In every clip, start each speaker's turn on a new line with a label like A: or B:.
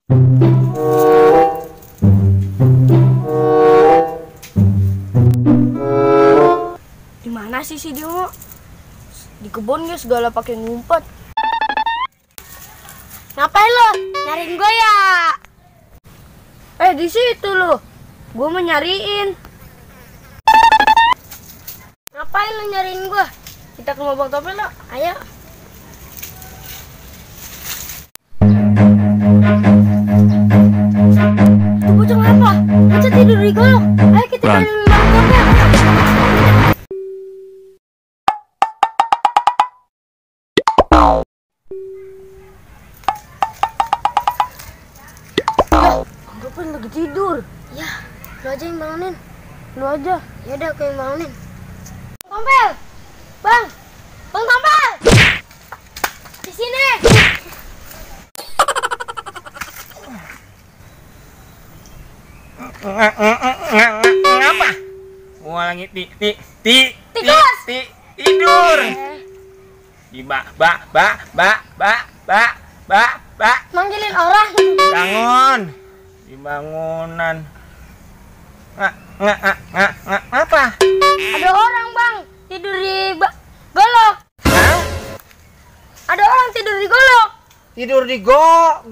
A: Di mana sih si Dio? Di kebun ya segala pakai ngumpet. Ngapain lo? Nyariin gue ya? Di situ lo. Gue mau nyariin. Ngapain lo nyariin gue? Kita ke rumah Bang Tompel lo. Ayo. Bocah apa? Bocah tidur di golok. Ayo kita cari Bang Tompel. Bang Tompel lagi tidur. Ya, lu aja yang bangunin. Lu aja. Ya udah aku yang bangunin. Bang Tompel. Bang Tompel. Di sini.
B: Ngapa? Gua lagi tidur. Di
A: Manggilin orang.
B: bangun. Di bangunan. Apa?
A: Ada orang, Bang, tidur di golok.
B: Hah?
A: Ada orang tidur di golok.
B: Tidur di golok.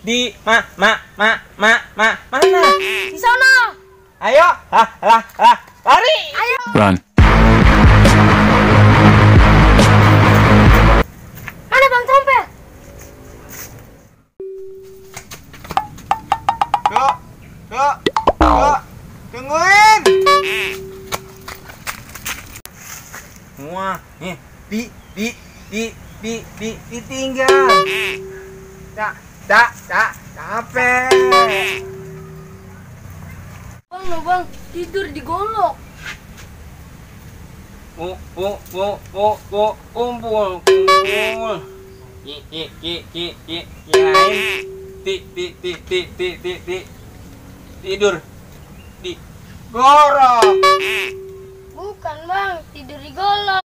B: Di mana?
A: Di sana.
B: Ayo, lari.
A: Ayo.
C: Run.
A: Mana Bang Tompel?
B: Kok, tungguin. Wah, nih, ditinggal. Capek.
A: Bang, tidur di golok.
B: Kumpul. Tidur di gorok.
A: Bukan, Bang, tidur di golok.